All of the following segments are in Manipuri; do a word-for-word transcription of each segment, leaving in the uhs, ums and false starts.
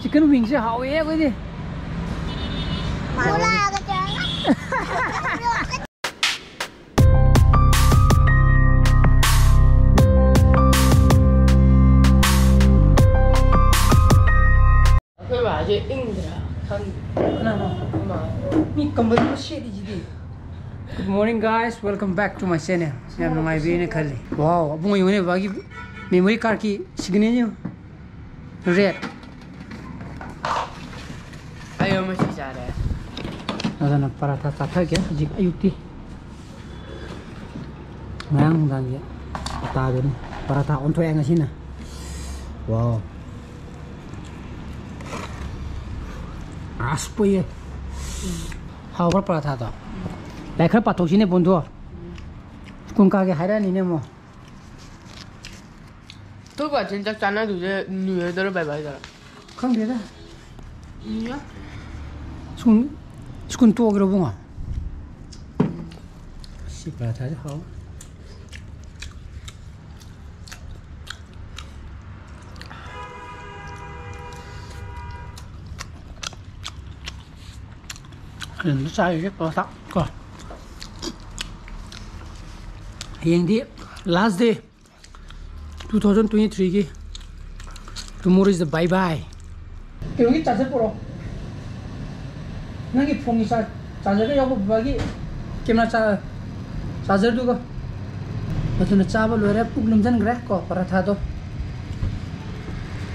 Chicken wingꯁꯦ ꯍꯥꯎꯋꯦ ꯑꯩꯈꯣꯏꯗꯤ꯫ ꯑꯩꯈꯣꯏ ꯕꯥꯁꯦ ꯏꯪꯗ꯭ꯔꯥ ꯈꯪꯗꯦ꯫ ꯀꯅꯥꯅꯣ? ꯑꯩꯈꯣꯏ ꯃꯥ꯫ ꯃꯤ ꯀꯝꯕꯜ ꯑꯃ ꯁꯦꯠꯂꯤꯁꯤꯗꯤ꯫ Good morning, guys. Welcome back to my channel. ꯌꯥꯝ ꯅꯨꯡꯉꯥꯏꯕꯤꯅ ꯈꯜꯂꯤ꯫ Wow, ꯑꯕꯨꯡꯉꯣ ꯌꯦꯡꯉꯨꯅꯦ, ꯕꯕꯥꯒꯤ memory cardꯀꯤ signature ꯌꯦꯡꯉꯨ꯫ Red꯫ ꯑꯩ ꯑꯃ ꯁꯤ ꯆꯥꯔꯦ꯫ ꯑꯗꯨꯅ ꯄꯔꯥꯊꯥ ꯆꯥꯊꯒꯦ ꯍꯧꯖꯤꯛ ꯑꯌꯨꯛꯇꯤ꯫ ꯉꯔꯥꯡ ꯅꯨꯡꯗꯥꯡꯒꯤ ꯑꯇꯥꯗꯨꯅꯤ꯫ ꯄꯔꯥꯊꯥ ꯑꯣꯟꯊꯣꯛꯑꯦ ꯉꯁꯤꯅ꯫ Wow꯫ ꯑꯁ ꯄꯨꯏꯌꯦ꯫ ꯍꯥꯎꯕ꯭ꯔꯥ ꯄꯔꯥꯊꯥꯗꯣ? ꯂꯥꯏꯔꯤꯛ ꯈꯔ ꯄꯥꯊꯣꯛꯁꯤꯅꯦ ꯕꯣꯟꯗꯣ꯫ ꯁ꯭ꯀꯨꯜ ꯀꯥꯒꯦ ꯍꯥꯏꯔꯛꯑꯅꯤꯅꯦ ꯑꯃꯨꯛ꯫ ꯑꯩꯈꯣꯏ ꯕꯥꯆꯦꯟ ꯆꯥꯛ ꯆꯥꯅꯗꯣꯏꯁꯦ New Yearꯗꯔꯣ ꯕꯥꯏ ꯕꯥꯏꯗꯔꯣ? ꯈꯪꯗꯦꯗ꯫ ꯁ꯭ꯀꯨꯜ, ꯁ꯭ꯀꯨꯜ ꯇꯣꯛꯑꯒꯦꯔꯣ ꯏꯕꯨꯡꯉꯣ? ꯁꯤ ꯄꯔꯥꯊꯥꯁꯦ ꯍꯥꯎ꯫ ꯑꯗꯨꯝ ꯆꯥꯔꯤꯁꯦ ꯄꯔꯥꯊꯥ ꯀꯣ꯫ ꯍꯌꯦꯡꯗꯤ last day꯫ Two thousand twenty threeꯒꯤ꯫ Tomorrow is the bye bye꯫ ꯀꯩꯅꯣꯒꯤ charger ꯄꯨꯔꯛꯑꯣ꯫ ꯅꯪꯒꯤ phoneꯒꯤ ꯆꯥ-, chargerꯒ ꯌꯥꯎꯕ ꯕꯕꯥꯒꯤ camera ꯆꯥ-, chargerꯗꯨꯒ꯫ ꯑꯗꯨꯅ ꯆꯥꯕ ꯂꯣꯏꯔꯦ, ꯄꯨꯛ ꯂꯨꯝꯖꯟꯈ꯭ꯔꯦ ꯀꯣ ꯄꯔꯥꯊꯥꯗꯣ꯫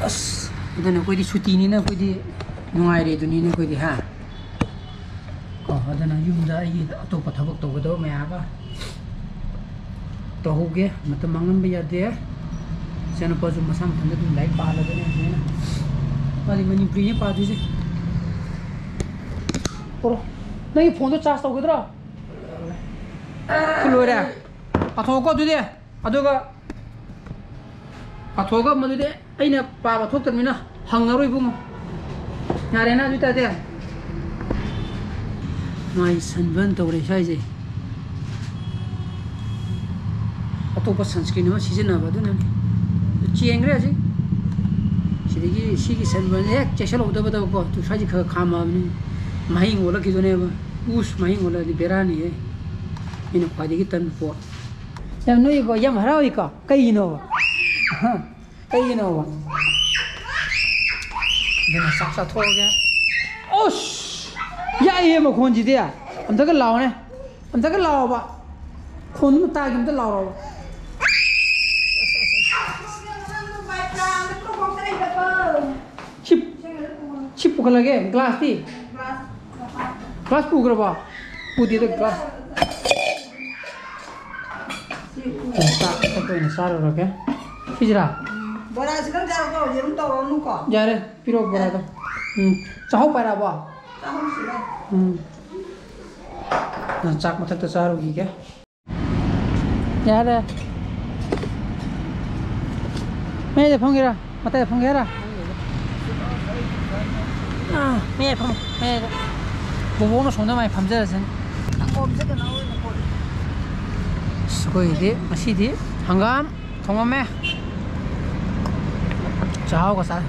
ꯑꯁ, ꯑꯗꯨꯅ ꯑꯩꯈꯣꯏꯗꯤ ꯁꯨꯇꯤꯅꯤꯅ ꯑꯩꯈꯣꯏꯗꯤ ꯅꯨꯡꯉꯥꯏꯔꯦ ꯑꯗꯨꯅꯤꯅꯦ ꯑꯩꯈꯣꯏꯗꯤ, ꯍꯥ? ꯀꯣ, ꯑꯗꯨꯅ ꯌꯨꯝꯗ ꯑꯩꯒꯤ ꯑꯇꯣꯞꯄ ꯊꯕꯛ ꯇꯧꯒꯗꯕ ꯃꯌꯥꯝ ꯑꯃ ꯇꯧꯍꯧꯒꯦ, ꯃꯇꯝ ꯃꯥꯡꯍꯟꯕ ꯌꯥꯗꯦ꯫ ꯏꯆꯥꯅꯨꯄꯥꯁꯨ ꯃꯁꯥ ꯃꯊꯟꯇ ꯑꯗꯨꯝ ꯂꯥꯏꯔꯤꯛ ꯄꯥꯍꯜꯂꯗꯣꯏꯅꯦ ꯍꯧꯖꯤꯛ ꯑꯩꯅ꯫ ꯃꯥꯗꯤ ꯃꯅꯤꯄꯨꯔꯤꯅꯦ ꯄꯥꯗꯣꯏꯁꯦ꯫ ꯄꯣꯔꯣ꯫ ꯅꯪꯒꯤ phoneꯗꯣ charge ꯇꯧꯒꯗ꯭ꯔꯣ? ꯂꯣꯏꯔꯦ꯫ ꯄꯥꯊꯣꯛꯑꯣꯀꯣ ꯑꯗꯨꯗꯤ꯫ ꯑꯗꯨꯒ ꯄꯥꯊꯣꯛꯑꯒ ꯃꯗꯨꯗꯤ ꯑꯩꯅ ꯄꯥꯕ ꯊꯣꯛꯇꯕꯅꯤꯅ ꯍꯪꯉꯔꯣꯏ ꯏꯕꯨꯡꯉꯣ꯫ ꯌꯥꯔꯦꯅ ꯑꯗꯨ ꯑꯣꯏꯇꯥꯔꯗꯤ? ꯃꯥꯏ sunburn ꯇꯧꯔꯦ ꯁ꯭ꯋꯥꯏꯁꯦ꯫ ꯑꯇꯣꯞꯄ sunscreen ꯑꯃ ꯁꯤꯖꯤꯟꯅꯕ ꯑꯗꯨꯅꯅꯤ꯫ ꯆꯦꯟꯈ꯭ꯔꯦ ꯍꯧꯖꯤꯛ꯫ ꯑꯗꯒꯤ ꯁꯤꯒꯤ ꯁꯟꯕꯔꯟꯁꯦ ꯍꯦꯛ ꯆꯦꯛꯁꯤꯜꯍꯧꯗꯕꯗꯀꯣ, ꯇꯨ ꯁ꯭ꯋꯥꯏꯁꯦ ꯈꯔ ꯈꯥꯝꯃꯛꯑꯕꯅꯤ, ꯃꯍꯤꯡ ꯑꯣꯜꯂꯛꯈꯤꯗꯣꯏꯅꯦꯕ꯫ ꯎꯁ, ꯃꯍꯤꯡ ꯑꯣꯜꯂꯛꯑꯗꯤ ꯕꯦꯔꯥꯅꯤꯍꯦ꯫ ꯑꯩꯅ ꯈ꯭ꯋꯥꯏꯗꯒꯤ ꯇꯟꯕ ꯄꯣꯠ꯫ ꯌꯥꯝ ꯅꯣꯛꯏꯀꯣ, ꯌꯥꯝ ꯍꯔꯥꯎꯏꯀꯣ꯫ ꯀꯩꯒꯤꯅꯣꯕ? ꯀꯩꯒꯤꯅꯣꯕ? ꯑꯗꯨꯅ ꯆꯥꯛ ꯆꯥꯊꯣꯛꯑꯒꯦ꯫ ꯑꯁ! ꯌꯥꯛꯏꯍꯦ ꯃꯈꯣꯟꯁꯤꯗꯤ꯫ ꯑꯝꯇꯒ ꯂꯥꯎꯅꯦ꯫ ꯑꯝꯇꯒ ꯂꯥꯎꯕ꯫ ꯈꯣꯟꯗꯨ ꯇꯥꯒꯦ, ꯑꯝꯇ ꯂꯥꯎꯔꯕ꯫ ꯁꯤ, ꯁꯤ ꯄꯨꯈꯠꯂꯒꯦ, ꯒ꯭ꯂꯥꯁꯇꯤ? ꯒ꯭ꯂꯥꯁ ꯄꯨꯈ꯭ꯔꯕꯣ? ꯄꯨꯗꯦꯗ ꯒ꯭ꯂꯥꯁ꯫ ꯆꯥꯛ ꯈꯛꯇ ꯑꯣꯏꯅ ꯆꯥꯔꯨꯔꯒꯦ꯫ ꯁꯤꯁꯤꯔꯥ? ꯕꯣꯔꯥꯁꯤ ꯈꯛ ꯆꯥꯔꯣꯀꯣ, ꯌꯦꯔꯨꯝ ꯇꯧꯔꯅꯨꯀꯣ꯫ ꯌꯥꯔꯦ, ꯄꯤꯔꯛꯑꯣ ꯕꯣꯔꯥꯗꯣ꯫ ꯎꯝ, ꯆꯥꯍꯧ ꯄꯥꯏꯔꯛꯑꯕꯣ? ꯆꯥꯍꯧꯁꯤꯔꯣ? ꯎꯝ꯫ ꯅꯪ ꯆꯥꯛ ꯃꯊꯛꯇ ꯆꯥꯔꯨꯈꯤꯒꯦ꯫ ꯌꯥꯔꯦ꯫ ꯃꯌꯥꯏꯗ ꯐꯝꯒꯦꯔꯥ? ꯃꯇꯥꯏꯗ ꯐꯝꯒꯦ ꯍꯥꯏꯔꯥ? ꯑꯥ, ꯃꯌꯥꯏ ꯐꯝꯃꯣ, ꯃꯌꯥꯏꯗ꯫ ꯕꯣꯕꯣꯛꯅ ꯁꯣꯝꯗ ꯃꯥꯏ ꯐꯝꯖꯔꯁꯅꯤ꯫ ꯁꯪꯒꯣꯝꯁꯦ ꯀꯩꯅꯣ ꯑꯣꯏꯅ ꯀꯣꯠꯂꯤ꯫ ꯑꯁ, ꯑꯩꯈꯣꯏꯒꯤꯗꯤ ꯉꯁꯤꯗꯤ ꯍꯪꯒꯥꯝ ꯊꯣꯡꯉꯝꯃꯦ꯫ ꯆꯥꯛꯍꯥꯎꯒ ꯆꯥ-,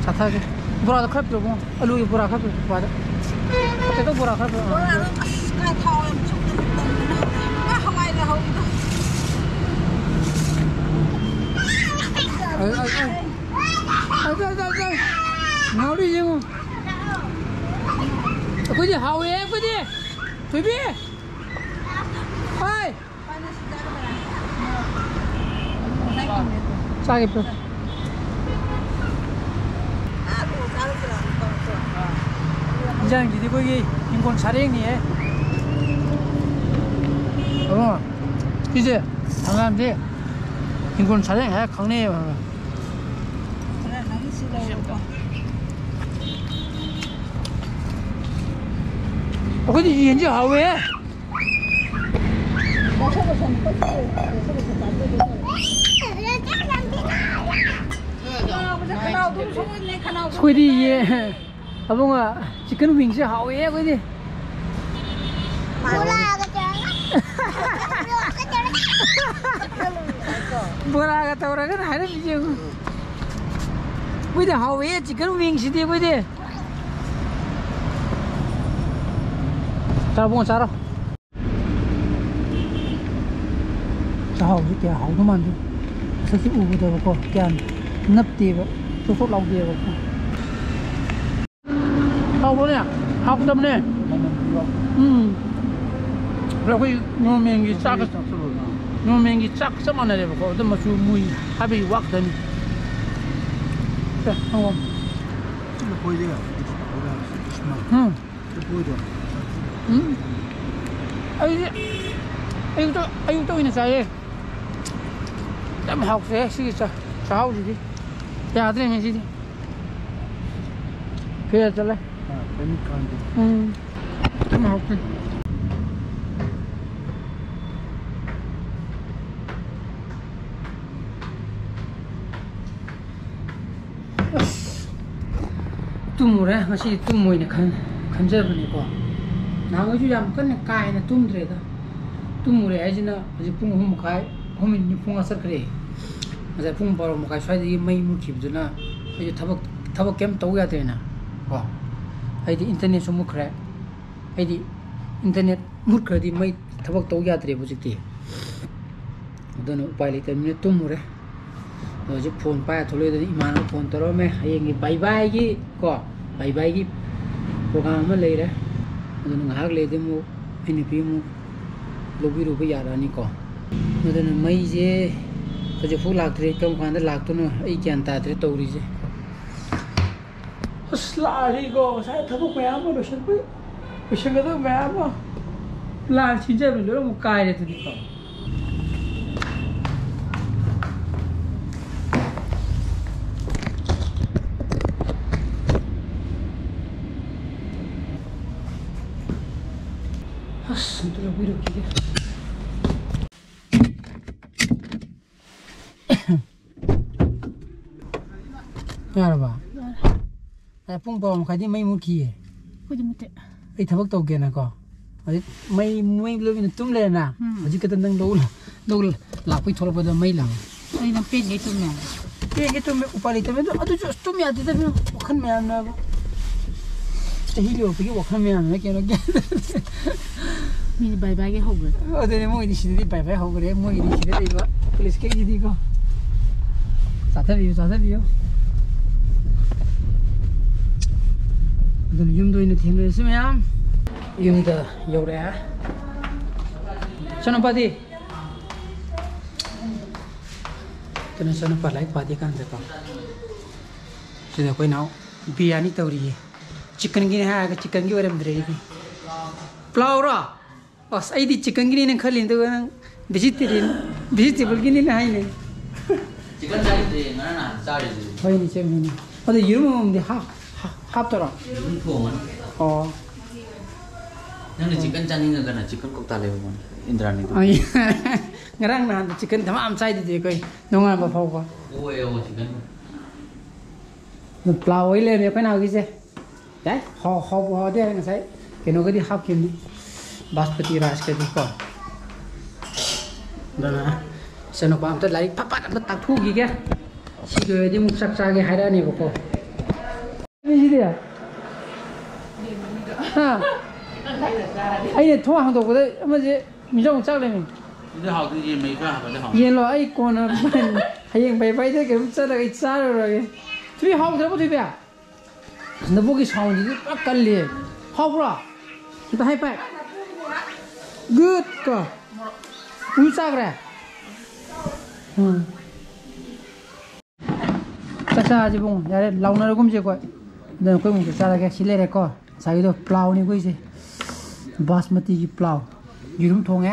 ꯆꯥꯊꯒꯦ꯫ ꯕꯣꯔꯥꯗꯣ ꯈꯔ ꯄꯤꯔꯛꯑꯣ, ꯏꯕꯨꯡꯉꯣ꯫ ꯑꯂꯨꯒꯤ ꯕꯣꯔꯥ ꯈꯔ ꯄꯤꯔꯛꯑꯣ, ꯕꯣꯔꯥꯗ꯫ ꯄꯣꯇꯦꯇꯣ ꯕꯣꯔꯥ ꯈꯔ ꯄꯤꯔꯛꯑꯣ꯫ ꯕꯣꯔꯥꯗꯣ ꯑꯁ ꯈꯔ ꯊꯥꯎ ꯌꯥꯝ ꯆꯨꯞꯇꯅ ꯇꯧꯕꯅꯤꯅ ꯍꯥꯎꯇꯦ꯫ ꯑꯃ ꯍꯋꯥꯏ ꯂꯩꯍꯧꯔꯤꯗꯣ꯫ ꯑꯩ, ꯑꯩ, ꯑꯩ꯫ ꯑꯩ, ꯑꯩ, ꯑꯩ, ꯑꯩ꯫ ꯉꯥꯎꯔꯤ ꯌꯦꯡꯉꯨ꯫ ꯑꯩꯈꯣꯏꯗꯤ ꯍꯥꯎꯋꯦ, ꯑꯩꯈꯣꯏꯗꯤ꯫ ꯊꯣꯏꯕꯤ! ꯍꯣꯏ! ꯆꯥꯒꯦ ꯄꯤꯌꯨ꯫ ꯏꯟꯖꯥꯡꯁꯤꯗꯤ ꯑꯩꯈꯣꯏꯒꯤ ꯍꯤꯡꯒꯣꯜ ꯁꯥꯔꯦꯡꯅꯤꯍꯦ꯫ ꯑꯣ, ꯁꯤꯁꯦ ꯍꯪꯒꯥꯝꯁꯦ ꯍꯤꯡꯒꯣꯜ ꯁꯥꯔꯦꯡ ꯍꯥꯏꯔ ꯈꯪꯅꯩꯌꯦꯕ꯫ ꯑꯩꯈꯣꯏꯗꯤ ꯌꯦꯟꯁꯦ ꯍꯥꯎꯋꯦꯍꯦ꯫ ꯑꯩꯈꯣꯏꯗꯤ ꯌꯦ-, ꯑꯕꯨꯡꯉꯣ, chicken wingꯁꯦ ꯍꯥꯎꯋꯦ ꯑꯩꯈꯣꯏꯗꯤ꯫ ꯕꯣꯔꯥꯒ ꯇꯧꯔꯒ꯫ ꯕꯣꯔꯥꯒ ꯇꯧꯔꯒꯅ ꯍꯥꯏꯔꯝꯃꯤꯁꯦ ꯌꯦꯡꯉꯨ꯫ ꯑꯩꯈꯣꯏꯗꯤ ꯍꯥꯎꯋꯦ chicken wing ꯁꯤꯗꯤ ꯑꯩꯈꯣꯏꯗꯤ꯫ ꯆꯥꯕꯣ, ꯆꯥꯔꯣ꯫ ꯆꯥꯛꯍꯥꯎꯁꯤ ꯀꯌꯥ ꯍꯥꯎꯗꯧ ꯃꯥꯟꯗꯦ꯫ ꯃꯁꯛꯁꯤ ꯎꯕꯗꯕꯀꯣ ꯀꯌꯥ ꯅꯞꯇꯦꯕ, ꯆꯣꯠ ꯆꯣꯠ ꯂꯥꯎꯗꯦꯕꯀꯣ꯫ ꯍꯥꯎꯕꯅꯦ, ꯍꯥꯎꯇꯕꯅꯦ꯫ ꯎꯝ꯫ ꯑꯗꯣ ꯑꯩꯈꯣꯏ ꯅꯣꯔꯃꯦꯜꯒꯤ ꯆꯥꯛꯀ, ꯅꯣꯔꯃꯦꯜꯒꯤ ꯆꯥꯛ ꯆꯞ ꯃꯥꯟꯅꯔꯦꯕꯀꯣ꯫ ꯑꯗꯨꯝ ꯃꯆꯨ ꯃꯨꯏ ꯍꯥꯏꯕꯒꯤ ꯋꯥ ꯈꯛꯇꯅꯤ꯫ ꯁꯦ, ꯍꯪꯉꯣ꯫ ꯎꯝ꯫ ꯎꯝ꯫ ꯑꯩꯗꯤ ꯑꯌꯨꯛꯇ, ꯑꯌꯨꯛꯇ ꯑꯣꯏꯅ ꯆꯥꯏꯌꯦ꯫ ꯌꯥꯝ ꯍꯥꯎꯈ꯭ꯔꯦ ꯁꯤꯒꯤ ꯆꯥ-, ꯆꯥꯛꯍꯥꯎꯁꯤꯗꯤ꯫ ꯌꯥꯗ꯭ꯔꯦ ꯉꯁꯤꯗꯤ꯫ ꯐꯦꯜ ꯆꯠꯂꯦ꯫ ꯎꯝ꯫ ꯌꯥꯝ ꯍꯥꯎꯈ꯭ꯔꯦ꯫ ꯑꯁ, ꯇꯨꯝꯃꯨꯔꯦ꯫ ꯉꯁꯤꯗꯤ ꯇꯨꯝꯃꯣꯏꯅ ꯈꯟ-, ꯈꯟꯖꯕꯅꯤꯀꯣ꯫ ꯅꯍꯥꯟꯈꯩꯁꯨ ꯌꯥꯝ ꯀꯟꯅ ꯀꯥ ꯍꯦꯟꯅ ꯇꯨꯝꯗ꯭ꯔꯦꯗ꯫ ꯇꯨꯝꯃꯨꯔꯦ ꯍꯥꯏꯁꯤꯅ ꯍꯧꯖꯤꯛ ꯄꯨꯡ ꯑꯍꯨꯝ ꯃꯈꯥꯏ, ꯑꯍꯨꯝ ꯃꯤꯅꯤꯠ ꯅꯤꯐꯨꯃꯉꯥ ꯆꯠꯈ꯭ꯔꯦ꯫ ꯉꯁꯥꯏ ꯄꯨꯡ ꯕꯥꯔꯣ ꯃꯈꯥꯏ ꯁ꯭ꯋꯥꯏꯗꯒꯤ ꯃꯩ ꯃꯨꯠꯈꯤꯕꯗꯨꯅ ꯑꯩꯁꯨ ꯊꯕꯛ, ꯊꯕꯛ ꯀꯩꯝ ꯇꯧ ꯌꯥꯗ꯭ꯔꯦꯅ ꯀꯣ꯫ ꯑꯩꯗꯤ internetꯁꯨ ꯃꯨꯠꯈ꯭ꯔꯦ꯫ ꯑꯩꯗꯤ internet ꯃꯨꯠꯈ꯭ꯔꯗꯤ ꯃꯩ ꯊꯕꯛ ꯇꯧ ꯌꯥꯗ꯭ꯔꯦꯕ ꯍꯧꯖꯤꯛꯇꯤ꯫ ꯑꯗꯨꯅ ꯎꯄꯥꯏ ꯂꯩꯇꯕꯅꯤꯅ ꯇꯨꯝꯃꯨꯔꯦ꯫ ꯑꯗꯣ ꯍꯧꯖꯤꯛ phone ꯄꯥꯏꯔ ꯊꯣꯛꯂꯛꯑꯦ꯫ ꯑꯗꯨꯅ ꯏꯃꯥꯟꯅꯕ phone ꯇꯧꯔꯛꯑꯝꯃꯦ꯫ ꯍꯌꯦꯡꯒꯤ bye byeꯒꯤ ꯀꯣ, bye byeꯒꯤ program ꯑꯃ ꯂꯩꯔꯦ꯫ ꯑꯗꯨꯅ ꯉꯥꯏꯍꯥꯛ ꯂꯩꯔꯗꯤ ꯑꯃꯨꯛ ꯑꯩ ꯅꯨꯄꯤ ꯑꯃꯨꯛ ꯂꯧꯕꯤꯔꯨꯕ ꯌꯥꯔꯛꯑꯅꯤꯀꯣ꯫ ꯑꯗꯨꯅ ꯃꯩꯁꯦ ꯍꯧꯖꯤꯛꯐꯥꯎ ꯂꯥꯛꯇ꯭ꯔꯤ꯫ ꯀꯔꯝ ꯀꯥꯟꯗ ꯂꯥꯛꯇꯣꯏꯅꯣ ꯑꯩ ꯒ꯭ꯌꯥꯟ ꯇꯥꯗ꯭ꯔꯦ ꯇꯧꯔꯤꯁꯦ꯫ ꯑꯁ, ꯂꯥꯛꯑꯔꯤꯀꯣ꯫ ꯉꯁꯥꯏ ꯊꯕꯛ ꯃꯌꯥꯝ ꯑꯃ ꯂꯣꯏꯁꯤꯟꯕ-, ꯂꯣꯏꯁꯤꯟꯒꯗꯕ ꯃꯌꯥꯝ ꯑꯃ ꯂꯥꯟ ꯁꯤꯟꯖꯕꯅꯤ, ꯂꯣꯏꯅꯃꯛ ꯀꯥꯏꯔꯦ ꯑꯗꯨꯗꯤꯀꯣ꯫ ꯑꯁ, ꯑꯝꯇ ꯂꯧꯕꯤꯔꯨꯈꯤꯒꯦ꯫ ꯌꯥꯔꯕ? ꯌꯥꯔꯦ꯫ ꯑꯦ, ꯄꯨꯡ ꯕꯥꯔꯣ ꯃꯈꯥꯏꯗꯤ ꯃꯩ ꯃꯨꯠꯈꯤꯌꯦ꯫ ꯑꯩꯈꯣꯏꯗꯤ ꯃꯨꯠꯇꯦ꯫ ꯑꯩ ꯊꯕꯛ ꯇꯧꯒꯦꯅꯀꯣ꯫ ꯍꯧꯖꯤꯛ ꯃꯩ, ꯃꯩ ꯂꯣꯏꯅ ꯇꯨꯝ ꯂꯩꯔꯦꯅ꯫ ꯎꯝ꯫ ꯍꯧꯖꯤꯛ ꯈꯛꯇ ꯅꯪ ꯂꯧ ꯂꯥ-, ꯂꯧ ꯂꯥꯛꯄꯩ ꯊꯣꯛꯂꯛꯄꯗ ꯃꯩ ꯂꯥꯛꯑꯦ꯫ ꯑꯩ ꯅꯪ ꯄꯦꯟꯒꯩ ꯇꯨꯝꯃꯦ꯫ ꯄꯦꯟꯒꯦ ꯇꯨꯝꯃꯦ, ꯎꯄꯥꯏ ꯂꯩꯇꯕꯅꯤ꯫ ꯑꯗꯨ, ꯑꯗꯨꯁꯨ ꯑꯁ ꯇꯨꯝ ꯌꯥꯗꯦꯗ ꯏꯕꯦꯝꯃ, ꯋꯥꯈꯜ ꯃꯌꯥꯝꯅꯕ꯫ ꯆꯍꯤ ꯂꯣꯏꯔꯛꯄꯒꯤ ꯋꯥꯈꯜ ꯃꯌꯥꯝꯅ ꯀꯩꯅꯣ ꯒ꯭ꯌꯥꯟ ꯇꯥꯗꯦ꯫ ꯃꯤꯗꯤ ꯕꯥꯏ ꯕꯥꯏꯒꯤ ꯍꯧꯈ꯭ꯔꯦ꯫ ꯑꯗꯨꯅꯦ, ꯃꯣꯏꯗꯤ ꯁꯤꯗꯗꯤ ꯕꯥꯏ ꯕꯥꯏ ꯍꯧꯈ꯭ꯔꯦ, ꯃꯣꯏꯒꯤꯗꯤ ꯁꯤꯗ ꯂꯩꯕ ꯄꯨꯂꯤꯁ ꯀꯩꯒꯤꯗꯤꯀꯣ꯫ ꯆꯥꯊꯕꯤꯌꯨ, ꯆꯥꯊꯕꯤꯌꯨ꯫ ꯑꯗꯨꯅ ꯌꯨꯝꯗ ꯑꯣꯏꯅ ꯊꯦꯡꯅꯔꯁꯤ ꯃꯌꯥꯝ꯫ ꯌꯨꯝꯗ ꯌꯧꯔꯛꯑꯦ꯫ ꯏꯆꯥꯅꯨꯄꯥꯗꯤ? ꯑꯗꯨꯅ ꯏꯆꯥꯅꯨꯄꯥ ꯂꯥꯏꯔꯤꯛ ꯄꯥꯗꯦ ꯀꯥꯟꯗꯀꯣ꯫ ꯁꯤꯗ ꯑꯩꯈꯣꯏ ꯅꯥꯎ ꯕꯤꯔꯌꯥꯅꯤ ꯇꯧꯔꯤꯌꯦ꯫ ꯆꯤꯛꯀꯟꯒꯤꯅꯦ ꯍꯥꯏꯔꯒ ꯆꯤꯛꯀꯟꯒꯤ ꯑꯣꯏꯔꯝꯗ꯭ꯔꯦ ꯑꯩꯗꯤ꯫ ꯄ꯭ꯂꯥꯎꯔꯣ? ꯑꯁ, ꯑꯩꯗꯤ ꯆꯤꯛꯀꯟꯒꯤꯅꯦꯅ ꯈꯜꯂꯤꯅꯦ, ꯑꯗꯨꯒ ꯅꯪ ꯚꯤꯖꯤꯇꯦꯔꯤꯌꯟ, ꯚꯤꯖꯤꯇꯦꯕꯜꯒꯤꯅꯤꯅ ꯍꯥꯏꯅꯦ꯫ ꯆꯤꯛꯀꯟ ꯆꯥꯅꯤꯡꯗꯦ, ꯉꯔꯥꯡ ꯅꯍꯥꯟ ꯆꯥꯔꯤꯗꯨꯗꯤ꯫ ꯍꯣꯏꯅꯦ, ꯆꯨꯝꯃꯤꯅꯦ꯫ ꯑꯗꯣ ꯌꯦꯔꯨꯝ ꯑꯃꯃꯝꯗꯤ ꯍꯥꯞ-, ꯍꯥꯞ-, ꯍꯥꯞꯇꯣꯏꯔꯣ? ꯌꯦꯔꯨꯝ ꯊꯣꯡꯉꯅꯤ꯫ ꯑꯣ꯫ ꯅꯪꯅ ꯆꯤꯛꯀꯟ ꯆꯥꯅꯤꯡꯉꯒꯅ ꯆꯤꯛꯀꯟ ꯀꯧꯇꯥ ꯂꯩꯔꯝꯃꯣꯅꯦ, ꯏꯟꯗ꯭ꯔꯥꯅꯤꯗꯨ꯫ ꯑꯩ ꯉꯔꯥꯡ ꯅꯍꯥꯟꯗꯣ ꯆꯤꯛꯀꯟ ꯙꯃꯥ ꯑꯃ ꯆꯥꯏꯗꯨꯗꯤ ꯑꯩꯈꯣꯏ ꯅꯣꯡꯉꯥꯟꯕ ꯐꯥꯎꯕ꯫ ꯑꯣ, ꯑꯣ, ꯆꯤꯛꯀꯟ꯫ ꯄ꯭ꯂꯥꯎ ꯑꯣꯏ ꯂꯩꯔꯝꯃꯦ ꯑꯩꯈꯣꯏ ꯅꯥꯎꯒꯤꯁꯦ꯫ ꯌꯥꯏ, ꯍꯥꯎ-, ꯍꯥꯎꯕꯨ ꯍꯥꯎꯗꯤ ꯌꯥꯔꯦ, ꯉꯁꯥꯏ ꯀꯩꯅꯣꯒꯗꯤ ꯍꯥꯞꯈꯤꯕꯅꯤ, ꯕꯥꯁꯃꯇꯤ ꯔꯥꯏꯁꯀꯗꯤ ꯀꯣ꯫ ꯑꯗꯨꯅ ꯏꯆꯥꯅꯨꯄꯥ ꯑꯝꯇ ꯂꯥꯏꯔꯤꯛ ꯐꯠ ꯐꯠ ꯑꯝꯇ ꯇꯥꯛꯊꯣꯛꯈꯤꯒꯦ꯫ ꯁꯤ ꯂꯣꯏꯔꯗꯤ ꯑꯃꯨꯛ ꯆꯥꯛ ꯆꯥꯒꯦ ꯍꯥꯏꯔꯛꯑꯅꯦꯕꯀꯣ꯫ ꯁꯤꯗꯤ ꯍꯥ? ꯑꯩꯅ ꯊꯣꯡ ꯍꯥꯡꯗꯣꯛꯄꯗ ꯑꯃꯁꯦ ꯃꯤꯖꯥꯎ ꯆꯥꯛ ꯂꯩꯔꯝꯃꯤ꯫ ꯁꯤꯗꯤ ꯍꯥꯎꯇꯦ, ꯌꯦꯟ ꯃꯍꯤ ꯈꯔ ꯍꯥꯞꯄꯗꯤ ꯍꯥꯎꯅꯤ꯫ ꯌꯦꯟꯂꯣ? ꯑꯩ ꯀꯣꯟꯅ ꯍꯌꯦꯡ ꯕꯥꯏ ꯕꯥꯏꯗ ꯀꯩꯅꯣꯝ ꯆꯠꯂꯒ ꯑꯩ ꯆꯥꯔꯨꯔꯒꯦ꯫ ꯊꯣꯏꯕꯤ, ꯍꯥꯎꯗ꯭ꯔꯕꯣ ꯊꯣꯏꯕꯤ? ꯅꯕꯨꯛꯀꯤ ꯁꯥꯎꯟꯁꯤꯗꯤ ꯄꯨꯔꯥ ꯀꯜꯂꯤ꯫ ꯍꯥꯎꯕ꯭ꯔꯣ? ꯑꯝꯇ ꯍꯥꯏ ꯄꯥꯏ꯫ ꯒꯨꯗ ꯀꯣ꯫ ꯎ ꯆꯥꯈ꯭ꯔꯦ꯫ ꯎꯝ꯫ ꯆꯥꯛ ꯆꯥꯔꯁꯤ ꯏꯕꯨꯡꯉꯣ꯫ ꯌꯥꯔꯦ, ꯂꯥꯎꯅꯔꯒꯨꯝꯁꯦ ꯑꯩꯈꯣꯏ꯫ ꯑꯗꯨꯅ ꯑꯩꯈꯣꯏ ꯑꯃꯨꯛ ꯆꯥꯛ ꯆꯥꯔꯒꯦ꯫ ꯁꯤ ꯂꯩꯔꯦꯀꯣ꯫ ꯉꯁꯥꯏꯒꯤꯗꯣ ꯄ꯭ꯂꯥꯎꯅꯤ ꯑꯩꯈꯣꯏꯁꯦ꯫ ꯕꯥꯁꯃꯇꯤꯒꯤ ꯄ꯭ꯂꯥꯎ꯫ ꯌꯦꯔꯨꯝ ꯊꯣꯡꯉꯦ꯫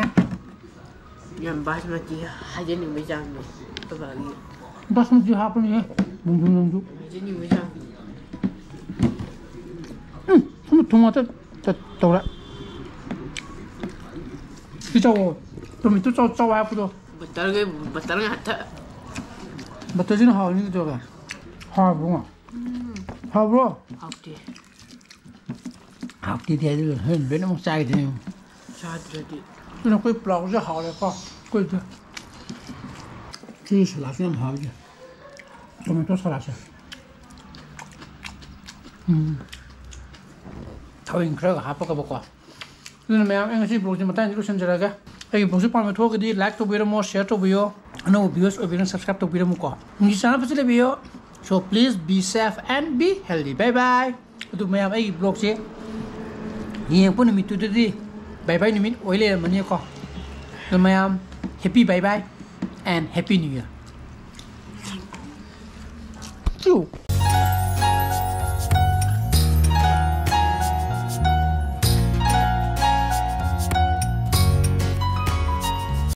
ꯌꯥꯝ ꯕꯥꯁꯃꯇꯤ ꯍꯥꯏꯖꯅꯤꯡꯕꯩ ꯆꯥꯡꯅꯤ ꯑꯩꯈꯣꯏ ꯕꯥꯒꯤ꯫ ꯕꯥꯁꯃꯇꯤ ꯍꯥꯞꯄꯅꯤꯍꯦ꯫ ꯅꯣꯡꯖꯨ, ꯅꯣꯡꯖꯨ꯫ ꯍꯥꯏꯖꯅꯤꯡꯕꯩ ꯆꯥꯡꯅꯤ꯫ ꯎꯝ, ꯁꯨꯝ ꯊꯨꯝ ꯉꯥꯛꯇ ꯇ-, ꯇꯧꯔꯦ꯫ ꯁꯤ ꯆꯥꯎꯋꯣ꯫ ꯇꯣꯃꯦꯇꯣ ꯆꯥꯎ, ꯆꯥꯎ ꯍꯥꯏꯔꯛꯄꯗꯣ꯫ ꯕꯇꯔꯒ, ꯕꯇꯔ ꯉꯥꯛꯇ꯫ ꯕꯇꯔꯁꯤꯅ ꯍꯥꯎꯔꯤꯅꯤ ꯀꯩꯗꯧꯔꯒꯦ? ꯍꯥꯎꯕ꯭ꯔꯣ? ꯎꯝ꯫ ꯍꯥꯎꯕ꯭ꯔꯣ? ꯍꯥꯎꯇꯦ꯫ ꯍꯥꯎꯇꯦꯗꯤ ꯍꯥꯏꯗꯤ ꯍꯣꯔꯦꯟ ꯂꯣꯏꯅꯃꯛ ꯆꯥꯈꯤꯗꯣꯏꯅꯦ꯫ ꯆꯥꯗ꯭ꯔꯗꯤ꯫ ꯑꯗꯨꯅ ꯑꯩꯈꯣꯏ ꯄ꯭ꯂꯥꯎꯁꯦ ꯍꯥꯎꯔꯦꯀꯣ꯫ ꯑꯩꯈꯣꯏꯗꯤ꯫ ꯁꯤꯒꯤ ꯁꯂꯥꯗꯁꯨ ꯌꯥꯝ ꯍꯥꯎꯋꯤ꯫ Tomato ꯁꯂꯥꯗꯁꯦ꯫ ꯎꯝ꯫ ꯊꯣꯏ ꯈꯔꯒ ꯍꯥꯞꯄꯒꯕꯀꯣ꯫ ꯑꯗꯨꯅ ꯃꯌꯥꯝ, ꯑꯩ ꯉꯁꯤ vlogꯁꯦ ꯃꯇꯥꯡꯁꯤꯗ ꯂꯣꯏꯁꯤꯟꯖꯔꯒꯦ꯫ ꯑꯩꯒꯤ vlogꯁꯦ ꯄꯥꯝꯕ ꯊꯣꯛꯑꯒꯗꯤ like ꯇꯧꯕꯤꯔꯝꯃꯣ, share ꯇꯧꯕꯤꯌꯣ꯫ ꯑꯅꯧꯕ viewers ꯑꯣꯏꯕꯤꯔꯒꯅ subscribe ꯇꯧꯕꯤꯔꯝꯃꯨꯀꯣ꯫ ꯉꯁꯤ ꯆꯥꯅ ꯐꯖꯅ ꯂꯩꯕꯤꯌꯣ꯫ So please be safe and be healthy. Bye bye. ꯑꯗꯨ ꯃꯌꯥꯝ, ꯑꯩꯒꯤ vlogꯁꯦ ꯌꯦꯡꯉꯛꯄ ꯅꯨꯃꯤꯠꯇꯨꯗꯗꯤ bye bye ꯅꯨꯃꯤꯠ ꯑꯣꯏ ꯂꯩꯔꯝꯃꯅꯤꯀꯣ꯫ ꯑꯗꯨ ꯃꯌꯥꯝ, happy bye bye and happy new year. ꯆꯨ꯫